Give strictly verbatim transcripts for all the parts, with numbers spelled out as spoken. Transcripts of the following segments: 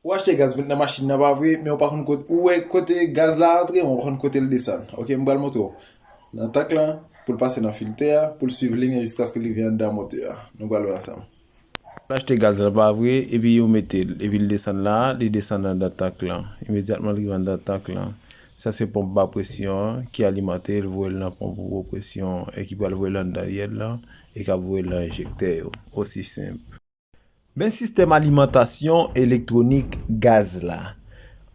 Ou achte gaz pou met nan machin nan, pa vre, men ou pa konn kote, ou wè kote gaz la antre, men ou pa konn kote l desann. Ok, m pral montre w. Nan tank lan, pou l pase nan filtè a, pou l swiv liy an jiskaske li rive anndan motè a. Nou pral wè ansanm. Ou achte gaz la, pa vre, epi ou mete l, epi l desann la, li desann anndan tank lan. Imedyatman l rive anndan tank lan, sa se ponp ba presyon an ki alimante l, voye l nan ponp wo presyon e ki pral voye l anndan ryèl lan e k ap voye l nan enjektè yo. Osi senp. Men sistèm alimantasyon elektwonik gaz la.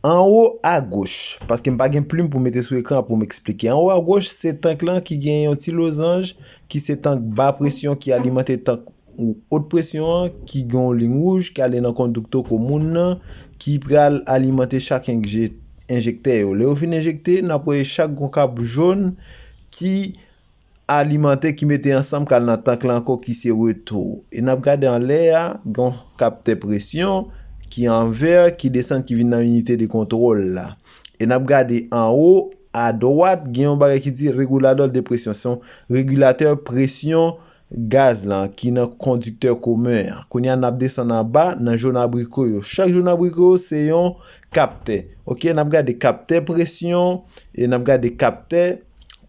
Anwo agoch, paske m pa gen plim pou mete sou ekran pou m eksplike. Anwo agoch, se tank lan ki gen yon ti lozanj, ki se tank ba presyon ki alimante tank ou- wot presyon an, ki gen yon liy wouj ki ale nan kondikto komoun nan, ki pral alimante chak enje- enjektè yo. Lè yo fin enjekte, n ap wè chak gon kab jòn ki alimante, ki mete ansanm, k al nan tank la ankò, ki se retou. E n ap gade anlè a, gen yon kaptè presyon ki an vè, ki desann, ki vin nan inite de kontwòl la. E n ap gade anwo, adwat, gen yon bagay ki di regulateur de pression. Se yon regilatè presyon gaz lan ki nan kondiktè komen an. Kounye a, n ap desann anba nan jòn abriko yo. Chak jòn abriko yo se yon kaptè. Ok, n ap gade kaptè presyon e n ap gade kaptè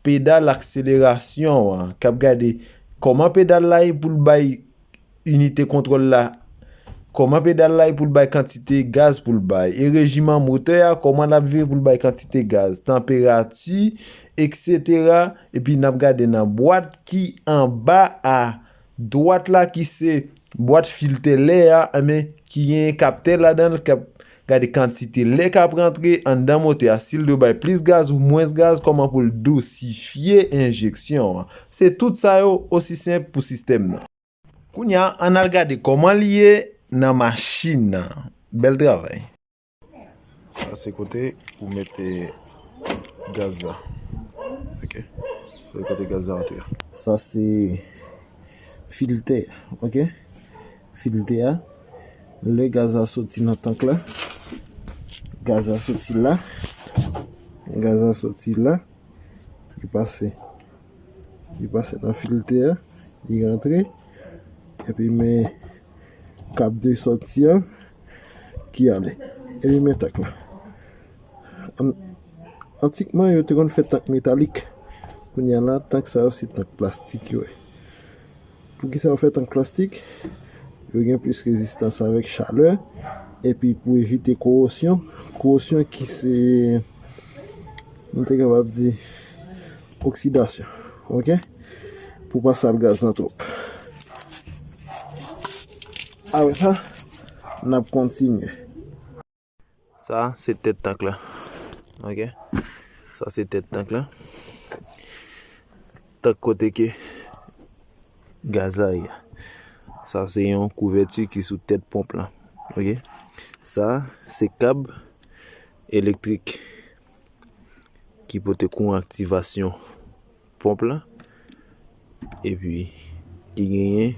pedal akselerasyon an, k ap gade kòman pedal la ye pou l bay inite kontwòl la, kòman pedal la ye pou l bay kantite gaz pou l bay, e rejiman motè a, kòman l ap vire pou l bay kantite gaz, tanperati, etsetera. Epi n ap gade nan bwat ki anba a dwat la, ki se bwat filtè lè a, enben, ki gen kaptè ladan l, k ap gade kantite lè k ap rantre anndan motè a, si l dwe bay plis gaz ou mwens gaz, kòman pou l dosifye enjeksyon an. Se tout sa yo, osi senp pou sistèm nan. Kounye a, ann al gade kòman li ye nan machin nan. Bèl travay. Sa se kote ou mete gaz la. Ok. Sa se kote gaz la antre. Sa se filtè, ok. Filtè a. Lè gaz la soti nan tank la, gaz la soti la. Gaz la soti la. Li pase. Li pase nan filtè a. Li rantre. Epi men kab de sòti an ki ale. Epi men tank la. An- Antikman, yo te konn fè tank metalik. Kounye a la, tank sa yo se tank plastik yo ye. Poukisa yo fè tank plastik? Yo gen plis rezistans avèk chalè. Epi pou evite kowosyon, kowosyon ki se, nou te kapab di, oksidasyon. Ok? Pou pa sal gaz lan twòp. Apre sa, n ap kontinye. Sa se tèt tank la. Ok? Sa se tèt tank la. Tank kote ke gaz la ye a. Sa se yon kouvèti ki sou tèt ponp la. Ok? Sa se kab elektrik ki pote kouran aktivasyon ponp la, epi ki genyen,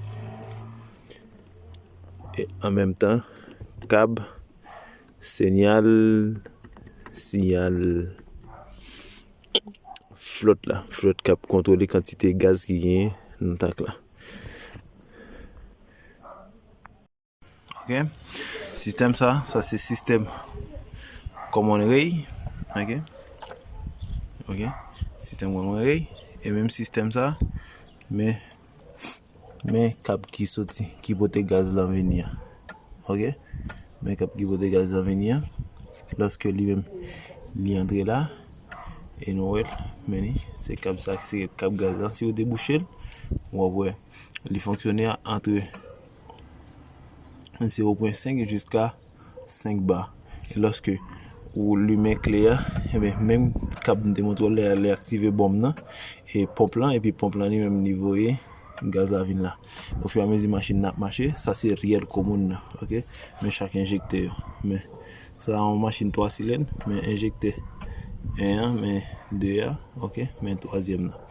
e, an menm tan, kab siyal, siyal flòt la, flòt k ap kontwole kantite gaz ki genyen nan tank la. Ok. Sistèm sa, sa se sistèm common rail. Ok. Ok. Sistèm common rail. E menm sistèm sa, men, men kab ki soti, ki pote gaz lan vini an. Ok. Men kab ki pote gaz lan vini an. Lòske li menm, li antre la, e nou wè l, men li, se kab sa, se kab gaz lan. Si ou debouche l, w ap wè, li fonksyone antre zewo pwen senk jiska senk ba. E lòske ou limen kle a, ebyen, menm kab m te montre w lè a, li aktive bonm nan, e ponp lan, epi ponp lan li menm li voye gaz la vin la. Ofiramezi machin nan ap mache, sa se ryèl komoun nan, ok? Men chak enjektè yo. Men sa yon machin twa silenn, men enjektè en an, men de a, ok? Men twazyèm nan.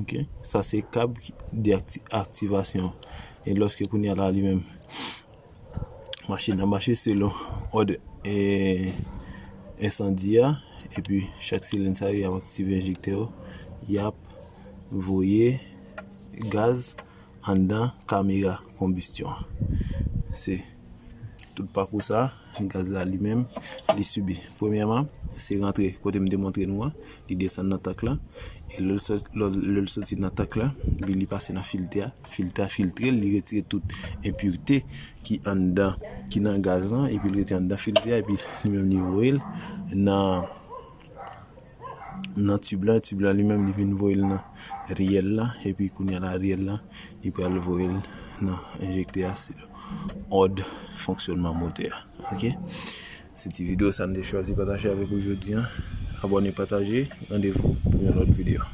Ok? Sa se kab ki- de akti- aktivasyon. E lòske kounye a la li menm, machin nan mache selon òd, e, ensandi a, epi chak silenn sa yo y ap aktive enjektè yo, y ap voye gaz anndan kamera konbistyon an. Se tout pakou sa, gaz la li menm, li sibi. Premyèman, se rantre kote m te montre nou an, li desann nan tank la, e lè l sòt-, lè, lè l soti nan tank la, li, li pase nan filtè a, filtè a filtre l, li retire tout enpirite ki anndan, ki nan gaz lan, epi l rete anndan filtè a, epi li menm li voye l nan, nan tib la, tib la li menm li vin voye l nan riyèl la, epi kounye a la riyèl la, li pral voye l nan enjektè a, se òd fonksyònman motè a. Ok? Se ti videyo sa m te chwazi pataje avèk ou jodi a. Abòne, pataje, randevou pou yon lòt videyo.